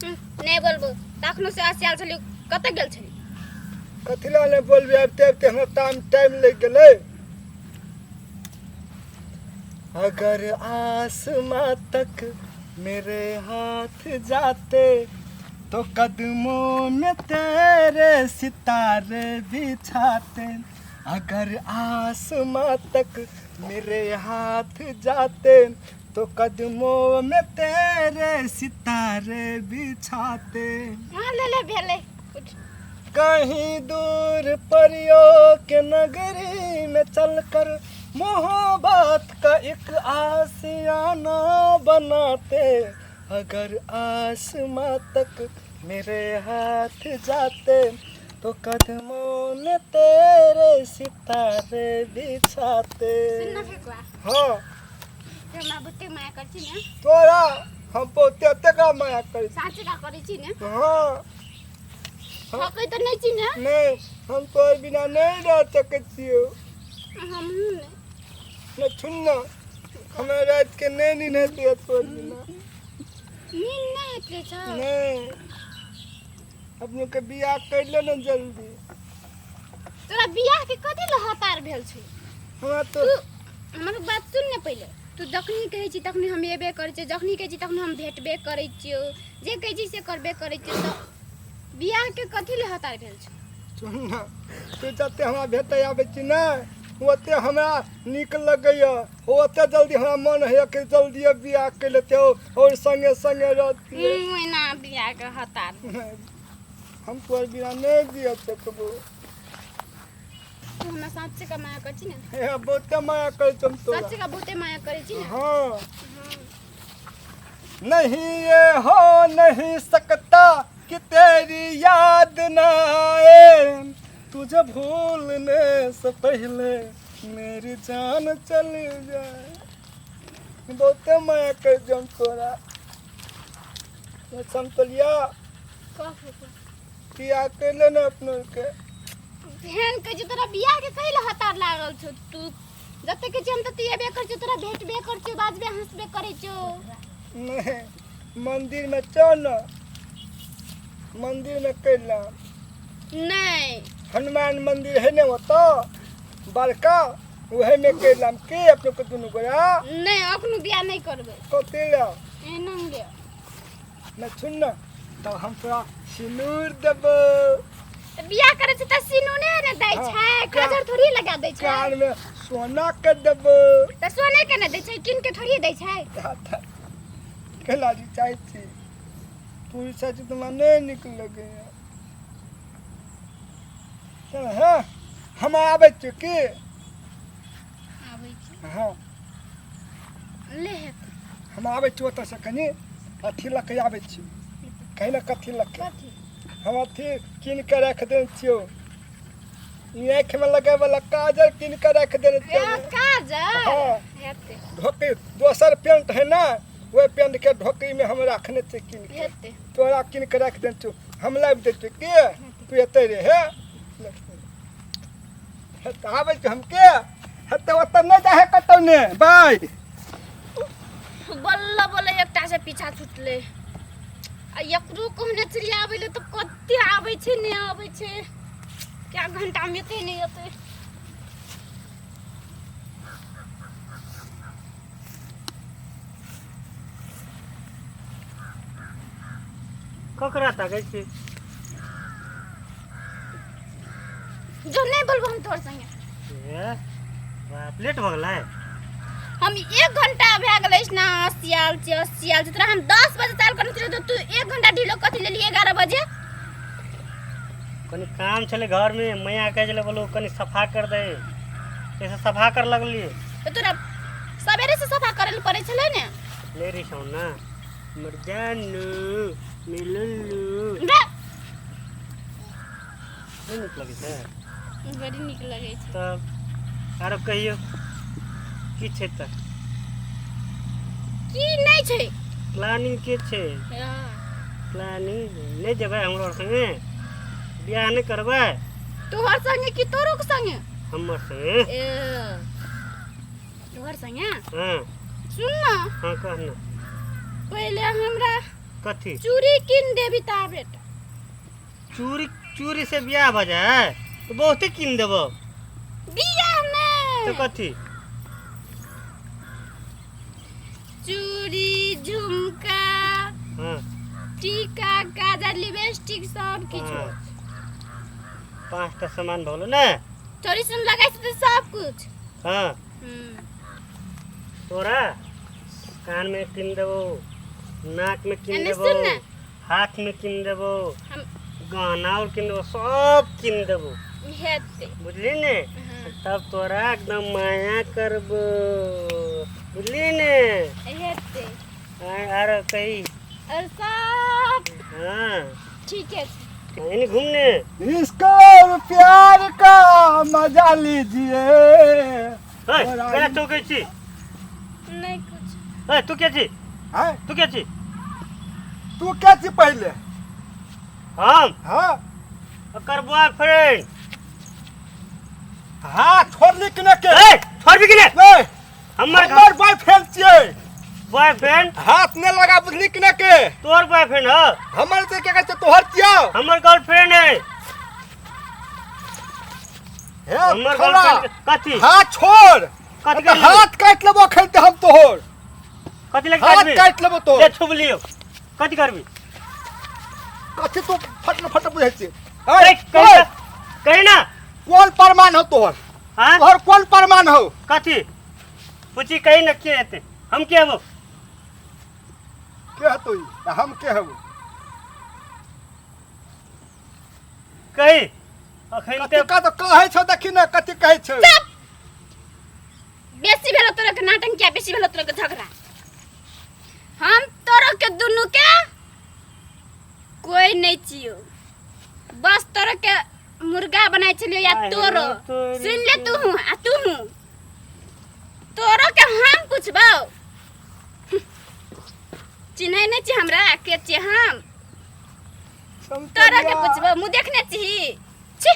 नहि बोलबो तखनो से आसियाल छली कतऽ गेल छली कथी लए नहि बोलबी आबिते आबिते हमरा टाइम टाइम लागि गेलै अगर आसमां तक मेरे हाथ जाते तो कदमों में तेरे सितारे बिछाते अगर आसमां तक मेरे हाथ जाते तो कदमों में तेरे सितारे बिछाते हाँ ले ले भेलै उठ कहीं दूर परियों के नगरी में चलकर मोहब्बत का एक आशियाना बनाते अगर आसमां तक मेरे हाथ जाते तो कदमों में तेरे सितारे बिछाते सुन न फेकुआ हाँ हमरा बहुते माया करै छी ने तोरा हम बहुते तेकरा माया करै छी। साँचे का करै छी ने हाँ ठकै तऽ नहि छी ने नहि हम तोहर बिना नहि रह सकै छियौ हमहूँ नहि नहि सुन न हमरा रातिके नहि नींद हेतै तोहर बिना नींद नहि हेतै छौ नहि अपने के बियाह कर ले ने जल्दी तोरा बियाह के कथी लए हतार भेल छौ हमरा तो तू हमर बात सुन ने पहिले तू जखनी कहै छी तखनी हम एबे करै छियौ जखनी कहै छी तखनी हम भेटबे करै छियौ जे कहै छी से करबे करै छियौ तऽ बियाह के कथी लए हतार भेल छौ सुन ने तू जते हमरा भेटै आबै छी ने ओते हमरा नीक लगैया ओते जल्दी हमरा मन होइया कि जल्दी बियाह कर लेते और संगे संगे रहती एना बियाह के हतार हम तोहर बिना नहि जिय सकबो तू हमरा साँचे का माया करै छी ने हे बहुते माया करै छौ हम तोरा साँचे का बहुते माया करै छी ने हाँ नहीं ये हो नहीं सकता कि तेरी याद न आए तुझे भूलने से पहले मेरी जान चली जाए बहुते माया कर जम तोरा समतलिया कह फूफा। किया कैले ने अपनो के ध्यान कहै छी तोरा बियाह के कहि लए हतार लागल छौ तू जते कहै छी हम तते एबे करै छियौ तोरा भेटबे करै छियौ बाजबे हँसबे करै छियौ नहीं मंदिर में चल न मंदिर में कैला नहि हनुमान मंदिर है ने ओतऽ बड़का उहे में कैलाम के अपने के दुनू गोरा नहि अखनो बियाह नहि करबै कथी लए एना गे न सुन न तब हम तोरा सिनूर देबो तऽ बियाह करै छै तऽ सिनूने ने दै हाँ, छै काजर थोड़ी लगा दै छै कान में सोना के देबो तऽ सोने के ने दै छै कीन के थोड़ी दै छै केला जी चाहै छी तू ई सच तुम्हारा नहीं निक लगैया चल हाँ हम आबै छियौ की आबै छी हाँ ले हेतै हम आबै छी ओतऽसँ कनि अथी लऽ कऽ आबै छी कहीं ने कथी लऽ कऽ कथी हम अथी कीन कऽ राखि देने छियौ ई आँखिमे लगैवला काजर कीन कऽ राखि देने ए छियौ काजर हाँ। हेतै ढोकी दोसर पेंट है ने ओहि पेंट के ढोकी में हम रखने छियै कीन के हेतै तोरा कीन के राखि देने छियौ हम लाबि दै छियौ के तू एतै रे हे हे तऽ आबै छियौ हम के हेतै ओतऽ नहि जाइ है कतौ ने बाय बल्ल बल्ल एकटा से पीछा छुटलै आ एकरो कहने छलियै आबै लए तऽ कते आबै छै नहि आबै छै कए घंटामे एतै नहि एतै ककरा ताकै छी जो नहि बोलबो हम तोहर संगे ए बाप लेट भऽ गेलै हम एक घंटा भए गेलै ना अस्सी आयल छी अस्सी आयल छी तोरा हम 10 बजे चालू करने छलियै तऽ तू एक घंटा ढीलो कथी लेलियै 11 बजे कनि काम छलै घरमे मैया कहै छलै बोलू कनि सफा कर दे ऐसे सफा कर लगलियै तऽ तोरा सवेरे से सफा करै लए पड़ै छलै ने नहि रिसाउ ना हमर जानू मिलुल्लू रे नहि नीक लगै छै बड़ी नीक लगै छै तब आरो कहियौ की छै तऽ की नहि छै प्लानिंग के छै प्लानिंग नहि जेबै हमरो आर संगे बियाह नहि करबै तोहर संगे कि तोरो के संगे हमर संगे ए तोहर संगे हाँ सुन ना हाँ कह ना पहिले हमरा कथी? चूड़ी कीन देबी ता बेटा। चूड़ी? चूड़ी से बियाह भऽ जाए तऽ बहुते कीन देबो। बियाह तऽ में कथी? चूड़ी, झुमका, टीका, काजर, लिपस्टिक सब किछु। 5टा सामान भऽ गेलो ने। थोड़ी सुन लगाइ छै तऽ सब कुछ। तोरा कान में कीन देबो, नाक में कीन एने देबो, सुन ने। हाथ में कीन देबो, हम गहना और कीन देबो, सब कीन देबो। हेतै। बुझली ने? तब तोरा एकदम माया करबो, बुझली ने? हेतै। आरो कही। और सब ठीके छै। एने घूमने। इसका और प्यार का मजा लीजिए। ओए, और केना चौकै छी? नहि कुछ। ओए, तू के छी? हैं? तू के छी? तू क्या छी पहले? हम? हाँ। ओकर बॉयफ्रेंड। हाँ, छोड़ली कि ने के? ए, छोड़बी कि ने? नहीं। हमर हमर बॉयफ्रेंड छियै। बॉयफ्रेंड? हाथ ने लगा, बुझली कि ने के? तोर बॉयफ्रेंड ह? हमर से क्या कहै छै, तोहर छियौ। हमर गर्लफ्रेंड है। हे हमर छोड़ा। गर्लफ्रेंड कथी? हाथ छोड़। कथी तऽ करबी? हाथ काटि लेबो अखन तऽ हम तोहर। कथी लग हाथ काटबी? काटि लेबो तोहर। ले छुब लियो। कथी करबी? कथी तू फट फट बुझै छी? कही, कही ना। कही ना। कोन प्रमाण हो तोहर? हाँ? तोहर कोन प्रमाण हो? कथी? पूछी कही ना के हेतै? हम के हबो? के हतो ई? आ हम के हबो? कही। अखन कथी ते का तऽ कहै छौ, देखी ने कथी कहै छौ। चुप! बेसी भेलो तोरा के नाटक किया, बेसी भेलो तोरा के झगड़ा। हम तोरा के दुनू के कोई नहीं छियो, बस तोरा के मुर्गा बनाइ छलियो या आहे तोरो। तोरी सुन ले तू हूँ आ तू हूँ, तोरो के हम पूछबौ। चिन्है नहीं छी हमरा के छियै हम? तोरा के पूछबौ, मुँह देखने छी? छी,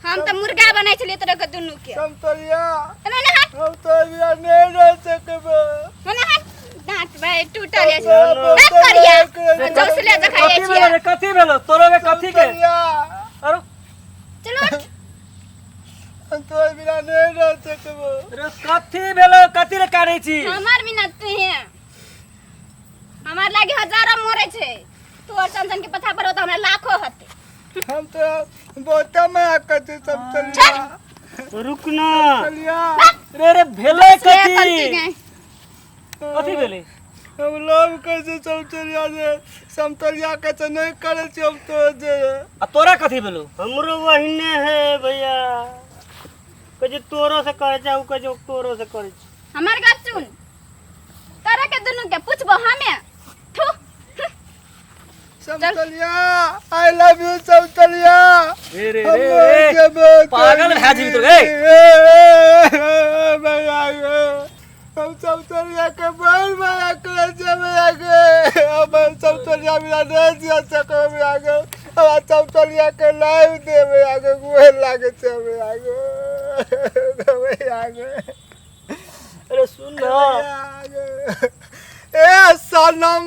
हम तऽ मुर्गा बनाइ छलियै तोरा के दुनू के। समतोलिया। एना ने हट। हम तोरिया नहीं रह सकबो। एना हट, दाँत भाई टूटल अछि। सब ना करिया तोरिया जौसले जखा कथी भेलो रे? कथी भेलो तोरो के? कथी के? समतोलिया। अरे चलो उठ। हम तोर बिना नहीं रह सकबो। रे कथी भेलो? कथी रे कानै छी? हमार बिना तू है, हमार लागे हजारों मरे छै, तोहर सन सन के पछा पर तऽ हमरा लाखो हते। हम तो बहुत माया करते समतोलिया। रुक ना। समतोलिया। रे रे भेलै से कथी? कंटिन्यू। कथी भेलै? हम लव करे समतोलिया से, समतोलिया के तो नहीं करे छी हम तो जे। आ तोरा कथी भेलो? हमरो वहीने है भैया, कहै छै तोरो से करै छै, उ कहै छै तोरो से करै छै। हमार गप सुन, तोरा के दुनू के पूछबो हमे? थू। समतोलिया, I love you समतोलिया। रे रे हम रे मर रे जेबो पागल भए जेबही तू, रे। भैया गे, हम समतोलिया के बड़ माया करे छै भैया गे। हम समतोलिया बिना नहीं जिया सकब भैया गे। हमरा समतोलिया के लाइव दे भैया गे, गुहे लागे छै भैया गे, भैया गे। अरे सुन ना। भैया गे। ए सनम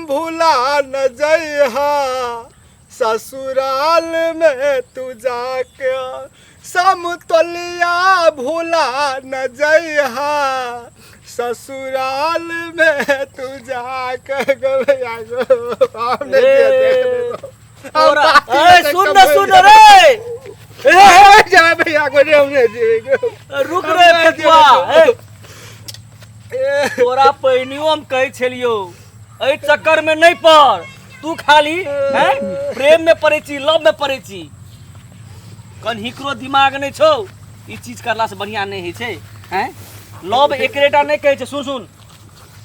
भुला न जइहा ससुराल में तू जाके, समतोलिया भुला न जइहा ससुराल में तू जाके। गो भैया गो, हम नहीं रे, जिया सकबो। हम तोरा बाती ए में सुन कब ना, हो सुन जाबे। रे। ए ए, जाबे भैया गो रे, हम नहीं जीवे गो। रुक हम रे नहीं फेकुआ। जीवे ए गो। ए, तोरा पहिनियो हम कहै छलियौ एहि चक्कर में नहीं पड़ तू, खाली हैं प्रेम में पड़ै छी, लव में पड़ै छी, कन्हिकरो दिमाग नहीं छौ। ई चीज करला से बढ़िया नहीं होइ छै। हैं लव एकरेटा नहीं कहै छै। सुन सुन,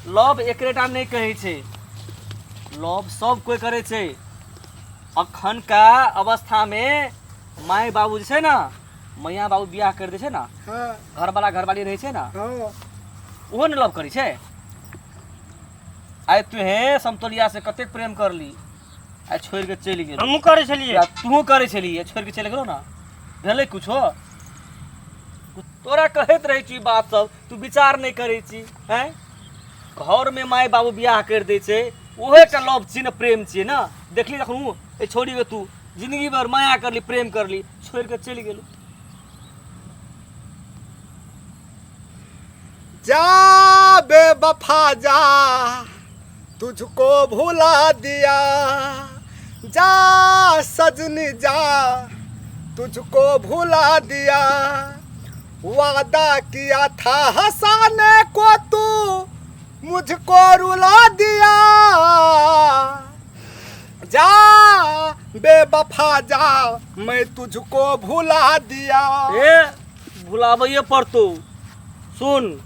लव एकरेटा नहीं कहै छै, लव सब कोइ करै छै। अखनका अवस्थामे माय बाबू जे छै ने, मैया बाबू बियाह करि दै छै ने, घरवाला घरवाली रहै छै ने, ओहो ने लव करै छै। आइ तुहे समतोलिया से कतेक प्रेम करली, आइ छोड़ि के चलि गेल। हमहूँ करै छलियै। आ तूहो करै छलियै, छोड़ि के चलि गेलो ने, भेलै कुछो? तोरा कहैत रहै छी बात सब, तू विचार नहि करै छी। हैं घरमे माय बाबू बियाह करि दै छै, ओहो एकटा लव छियै ने, प्रेम छियै ने। देखली तखन ए छोड़ी के तू जिंदगी भर माया करली, प्रेम करली, छोड़ के चलि गेलू। जा बेवफा जा, तुझको भुला दिया, जा सजनी जा, तुझको भुला दिया, वादा किया था हंसाने को तू मुझको रुला दिया, जा बेवफा जा, मैं तुझको भुला दिया। ए भुलाबैये पड़तौ। सुन,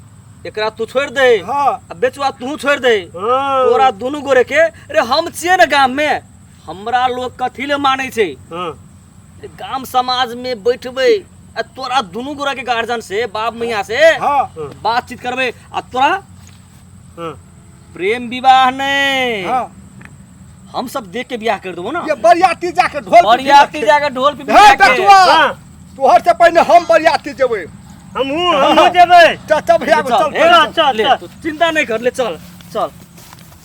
एकरा तू छोड़ दे। हाँ। आ बेचुआ तू छोड़ दे। हाँ। तोरा दुनू गोरे के अरे हम छियै ने गाम में, हमरा लोग कथी ले मानै छै। हाँ। गाम समाज में बैठबै आ तोरा दुनू गोरा के गार्जियन से, बाप मैया से हाँ। बातचीत करबै आ तोरा हाँ। प्रेम विवाह नहीं, हाँ। हम सब देख के बियाह कर देबो ना। ये बरियाती जाके ढोल पे बरियाती जाके ढोल पे हे बियाह के। बेटुआ, हाँ। तोहर से पहले हम बरियाती जेबै। हमहूँ जेबै। चल चल भैया, ले चल। चल, चल, चल, ले, चल। तू चिंता नहीं कर, ले चल चल।